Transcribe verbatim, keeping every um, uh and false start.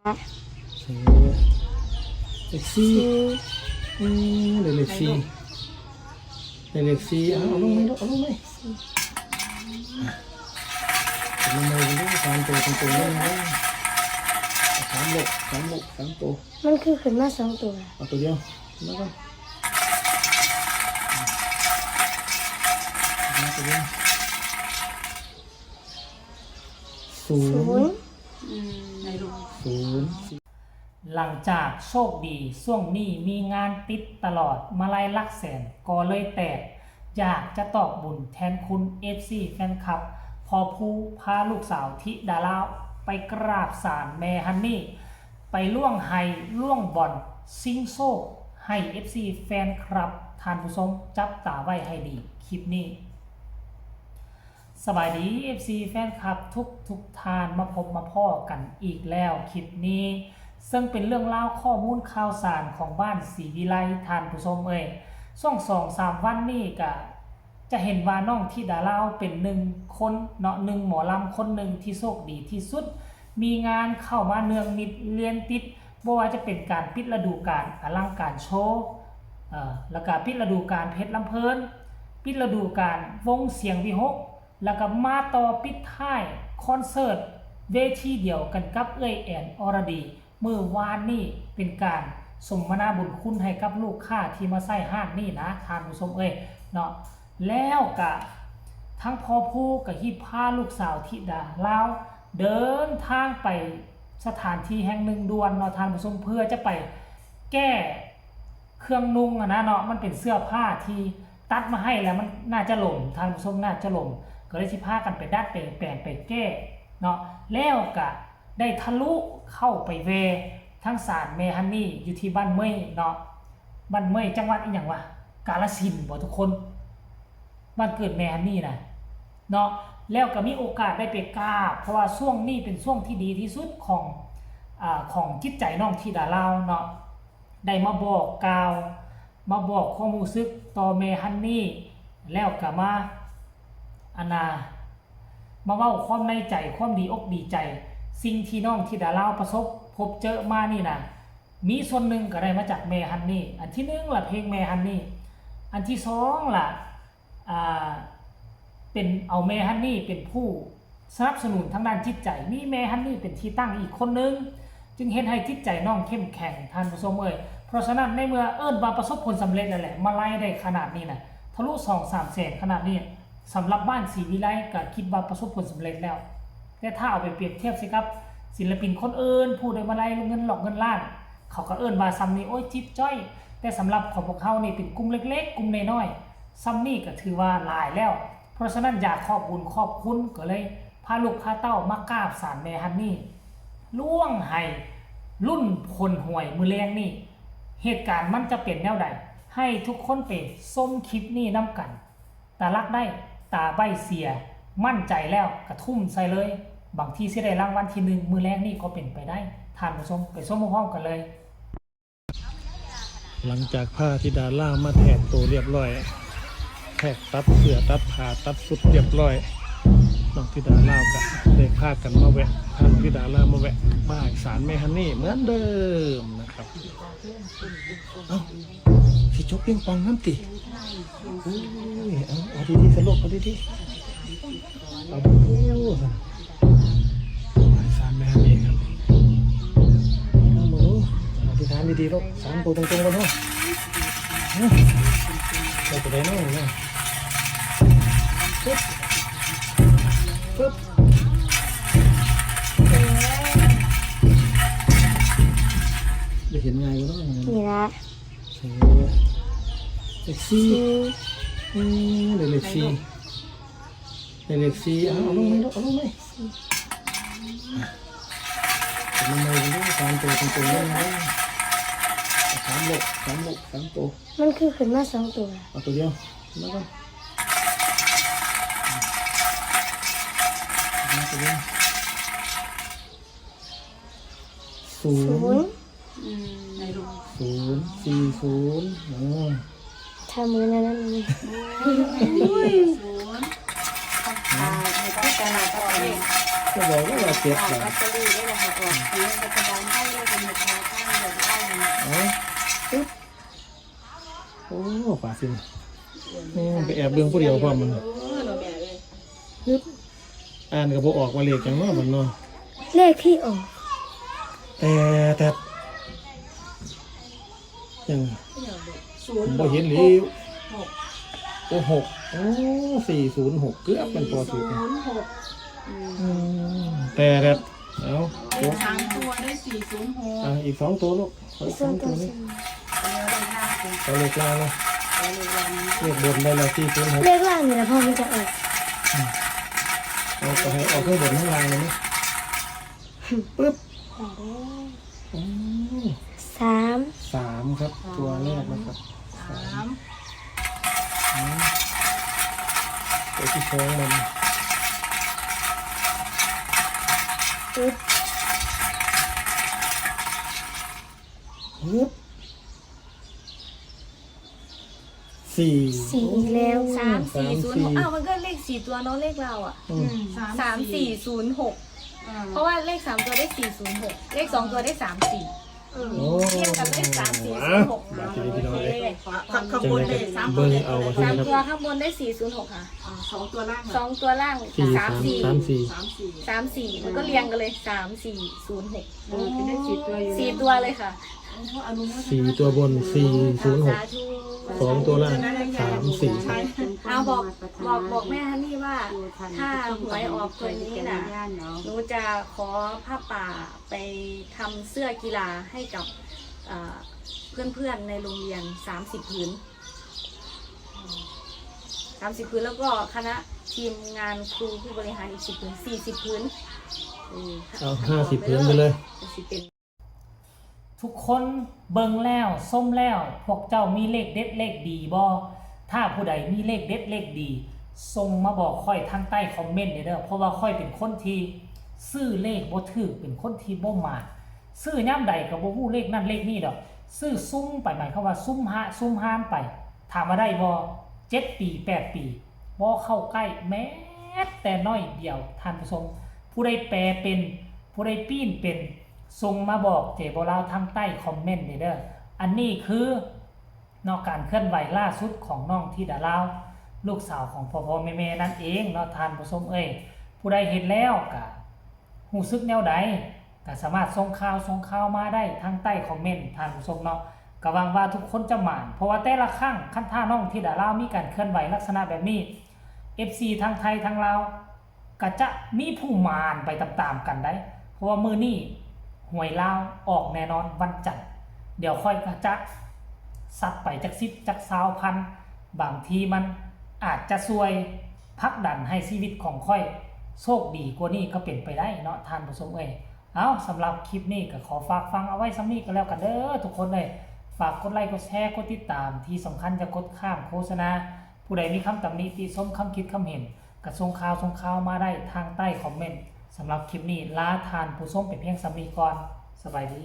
เออ เลขสี่ อืม ได้เลขสี่ ได้เลขสี่ เอา เอาลงไหมลูก เอาลงไหม เอาลงไหมลูก สามตัวตรงๆเลยนะ สามลูก สามลูก สามตัว มันคือขึ้นมาสองตัว เอาตัวเดียว แล้วก็ เอาตัวเดียว ศูนย์ ศูนย์ อืม ในรูป ศูนย์ หลังจากโชคดีช่วงนี้มีงานติดตลอด มาลัยหลักแสนก็เลยแตก อยากจะตอกบุญแทนคุณ เอฟซี แฟนคลับ พอผู้พาลูกสาวธิดาลาวไปกราบศาลแม่ฮันนี่ ไปล่วงไฮล่วงบอนซิงโชคให้ เอฟซี แฟนคลับ ท่านผู้ชมจับตาไว้ให้ดี คลิปนี้ สบายดี เอฟซี แฟนคลับทุกทุกท่าน มาพบมาพ้อกันอีกแล้วคลิปนี้ ซึ่งเป็นเรื่องราวข้อมูลข่าวสารของบ้านศรีวิไล ท่านผู้ชมเอ่ย ช่วงสองสามวันนี้ก็จะเห็นว่าน้องธิดาลาวเป็นหนึ่งคนเนาะ หนึ่งหมอลำคนหนึ่งที่โชคดีที่สุด มีงานเข้ามาเนืองนิดเรียนติด บ่ว่าจะเป็นการปิดฤดูกาลอลังการโชว์ เอ่อ แล้วก็ปิดฤดูกาลเพชรลำเพลิน ปิดฤดูกาลวงเสียงวิหค แล้วก็มาต่อปิดท้ายคอนเสิร์ตเวทีเดียวกันกับเอื้อยแอนอรดี มื้อวานนี้เป็นการสมนาบุญคุณให้กับลูกค้าที่มาใช้ห้างนี่นะ ท่านผู้ชมเอ้ยเนาะ แล้วก็ทั้งพ่อผู้ก็ฮิตพาลูกสาวธิดาลาว เดินทางไปสถานที่แห่งหนึ่งด่วนเนาะ ท่านผู้ชม เพื่อจะไปแก้เครื่องนุ่งอะนะเนาะ มันเป็นเสื้อผ้าที่ตัดมาให้แล้วมันน่าจะหล่ม ท่านผู้ชม น่าจะหล่ม ก็เลยสิพากันไปดัดไปแปลงไปแก้เนาะ แล้วก็ได้ทะลุเข้าไปแว่ทั้งศาลแม่ฮันนี่อยู่ที่บ้านเมยเนาะ บ้านเมยจังหวัดอีหยังวะ กาฬสินธุ์บ่ทุกคน บ้านเกิดแม่ฮันนี่นะเนาะ แล้วก็มีโอกาสได้ไปกราบ เพราะว่าช่วงนี้เป็นช่วงที่ดีที่สุดของ อ่า ของจิตใจน้องธิดาลาวเนาะ ได้มาบอกกล่าว มาบอกความรู้สึกต่อแม่ฮันนี่ แล้วก็มา อันน่ะ มาเว้าความในใจ ความดีอกดีใจ สิ่งที่น้องธิดาลาวประสบพบเจอมานี่นะ มีส่วนหนึ่งก็ได้มาจากแม่ฮันนี่ อันที่หนึ่งล่ะเพลงแม่ฮันนี่ อันที่สองล่ะ อ่า เป็นเอาแม่ฮันนี่เป็นผู้สนับสนุนทางด้านจิตใจ มีแม่ฮันนี่เป็นที่ตั้งอีกคนนึง จึงเฮ็ดให้จิตใจน้องเข้มแข็ง ท่านผู้ชมเอ้ย เพราะฉะนั้นในเมื่อเอิ้นว่าประสบผลสำเร็จแล้วแหละ มาลัยได้ขนาดนี้นะ ทะลุสองสามแสนขนาดนี้ สำหรับบ้านศรีวิไลก็คิดว่าประสบผลสำเร็จแล้ว แต่ถ้าเอาไปเปรียบเทียบใส่กับศิลปินคนอื่น ผู้ได้มาลัยเงินหลอกเงินล้าน เขาก็เอิ้นว่าส่ำนี้ โอ้ย จิ๊บจ้อย แต่สำหรับของพวกเฮานี่เป็นกลุ่มเล็กๆ กลุ่มน้อยๆ ส่ำนี้ก็ถือว่าหลายแล้ว เพราะฉะนั้นอยากขอบบุญขอบคุณ ก็เลยพาลูกพาเต้ามากราบศาลแม่ฮันนี่ ล่วงไห้ รุ่นผลหวยมื้อแลงนี่ เหตุการณ์มันจะเป็นแนวใด ให้ทุกคนไปชมคลิปนี้นำกัน ตาลักได้ ตาใบ้เสีย มั่นใจแล้วกะทุ่มใส่เลย บางทีสิได้รางวัลที่หนึ่งมื้อแลงนี่ก็เป็นไปได้ ท่านผู้ชม ไปชมพร้อมๆกันเลย หลังจากพาธิดาลาวมาแทกตัวเรียบร้อย แทกตัดเสื้อตัดผ้าตัดชุดเรียบร้อย น้องธิดาลาวก็ได้พากันมาแวะ พาน้องธิดาลาวมาแวะบ้านศาลแม่ฮันนี่เหมือนเดิมนะครับ เอ้า สิจกปิงปองนำติ อุ้ย เอา เอาดีๆ สะลูก เอาดีๆ เอาดูๆ สามแม่นี่ครับ เอามือ อธิษฐานดีๆ ลูก สามตัวตรงๆ กันเนาะ เอาตัวใดเนาะเนี่ย ปึ๊บ ปึ๊บ จะเห็นง่ายกว่าเนาะ นี่ละ เออ เลขสี่ สี่ อืม ได้เลขสี่ ได้เลขสี่ เอา เอาลงไหมลูก เอาลงไหม เอาลงไหมลูก สามตัวตรงๆเลยนะ สามลูก สามลูก สามตัว มันคือขึ้นมาสองตัว เอาตัวเดียว แล้วก็ เอาตัวเดียว ศูนย์ ศูนย์ อืม ในรูป ศูนย์ สี่ ศูนย์ อืม ถ้ามือนั้นนั่นนี่ อุ้ย ศูนย์ อ่า ในพิจารณาก็เป็น ก็บอกว่าเจ็ด ออก สาม ลอตเตอรี่ได้แล้วค่ะ ออกซื้อรัฐบาลไทยเลยเป็นหกห้าเก้าหกเก้าเลยนะ เอาปึ๊บ โอ้ปาสินนี่ไปแอบเบิ่งผู้เดียวพร้อมมัน เออเนาะแม่เอ้ย ปึ๊บ อ่านก็บ่ออกว่าเลขหยังเนาะมันเนาะ เลขที่ออก แต่แต่ยัง ศูนย์ บ่เห็นแล้ว หก โอ้หกโอ้สี่ศูนย์หกเกือบเป็นตัว ศู ถูก นย์หกอืม อืมแต่แต่เอา เลขสามตัวได้สี่ศูนย์หก อ่ะอีกสองตัวลูกขออีกสองตัวนี้ เดี๋ยวเราหน้าคุณ ขอเลขล่างนะ เดี๋ยวเราวาง เลขบนได้แล้วสี่ศูนย์หก เลขล่างนี่แหละพ่อมันจะออก เอาไปให้ออกทั้งบนทั้งล่างเลยนะปึ๊บโอ้ สาม สามครับ ตัวแรกนะครับ สาม อืมตัวที่สองมัน ปึ๊บ ปึ๊บสี่ สี่อีกแล้ว สามสี่ศูนย์หก สามสี่ อ้าวมันก็เลขสี่ตัวเนาะเลขเราอ่ะ อืม สามสี่ศูนย์หก อ่า เพราะว่าเลขสามตัวได้สี่ศูนย์หก เลขสองตัวได้สามสี่ เออ โอ้ เรียกกันเลขสามสี่ศูนย์หก บาดทีนี้พี่น้องเอ้ย ข้างบนเลยสามตัว เบิ่ง เลย เอา สามตัวข้างบนได้สี่ศูนย์หกค่ะ อ่าสองตัวล่าง สองตัวล่าง สี่ สามสี่ สามสี่ สามสี่ สามสี่มันก็เรียงกันเลยสามสี่ศูนย์หก เออเป็นได้สี่ตัวอยู่ สี่ตัวเลยค่ะ โอ้โหอนุโมทนา สี่ตัวบนสี่ศูนย์หก สาธุ สองตัวล่างสามสี่ เอาบอกบอกบอกแม่ฮันนี่ว่า ถ้าหวยออกตัวนี้น่ะ หนูจะขอผ้าป่าไปทำเสื้อกีฬาให้กับเอ่อเพื่อนๆในโรงเรียน 30 ผืน 30 ผืน แล้วก็คณะทีมงานครูผู้บริหารอีก 10 ผืน 40 ผืนเออ เอาห้าสิบผืนไปเลย สิเป็น ทุกคนเบิ่งแล้วชมแล้ว พวกเจ้ามีเลขเด็ดเลขดีบ่ ถ้าผู้ใดมีเลขเด็ดเลขดี ส่งมาบอกข้อยทางใต้คอมเมนต์เด้อ เพราะว่าข้อยเป็นคนที่ซื้อเลขบ่ถูก เป็นคนที่บ่หมาน ซื้อยามใดก็บ่ฮู้เลขนั้นเลขนี้ดอก ซื้อซุ่มไป หมายความว่าซุ่มฮะ ซุ่มฮานไป ถามว่าได้บ่ เจ็ดปี แปดปี บ่เข้าใกล้แม้แต่น้อยเดียว ท่านผู้ชม ผู้ใดแปลเป็น ผู้ใดปิ้นเป็น ส่งมาบอกเจโบลาวทางใต้คอมเมนต์เด้อ อันนี้คือเนาะ การเคลื่อนไหวล่าสุดของน้องธิดาลาว ลูกสาวของพ่อพ่อแม่แม่นั่นเองเนาะ ท่านผู้ชมเอ้ย ผู้ใดเห็นแล้วก็รู้สึกแนวใด ก็สามารถส่งข่าวส่งข่าวมาได้ทางใต้คอมเมนต์ ท่านผู้ชมเนาะ ก็หวังว่าทุกคนจะหมาน เพราะว่าแต่ละครั้งคันถ้าน้องธิดาลาวมีการเคลื่อนไหวลักษณะแบบนี้ เอฟซี ทั้งไทยทั้งลาว ก็จะมีผู้หมานไปตามๆกันได้ เพราะว่ามื้อนี้หวยลาวออกแน่นอนวันจันทร์ เดี๋ยวข้อยก็จะซัดไปจักสิบจักซาวพัน บางทีมันอาจจะช่วยผลักดันให้ชีวิตของข้อยโชคดีกว่านี้ก็เป็นไปได้เนาะ ท่านผู้ชมเอ้ย เอา สำหรับคลิปนี้ก็ขอฝากฟังเอาไว้ส่ำนี้ก็แล้วกันเด้อทุกคนเอ้ย ฝากกดไลค์กดแชร์กดติดตาม ที่สำคัญอย่ากดข้ามโฆษณา ผู้ใดมีคำตำหนิติชม คำคิดคำเห็น ก็ส่งข่าวส่งข่าวมาได้ทางใต้คอมเมนต์ สำหรับคลิปนี้ลาท่านผู้ชมไปเพียงส่ำนี้ก่อน สบายดี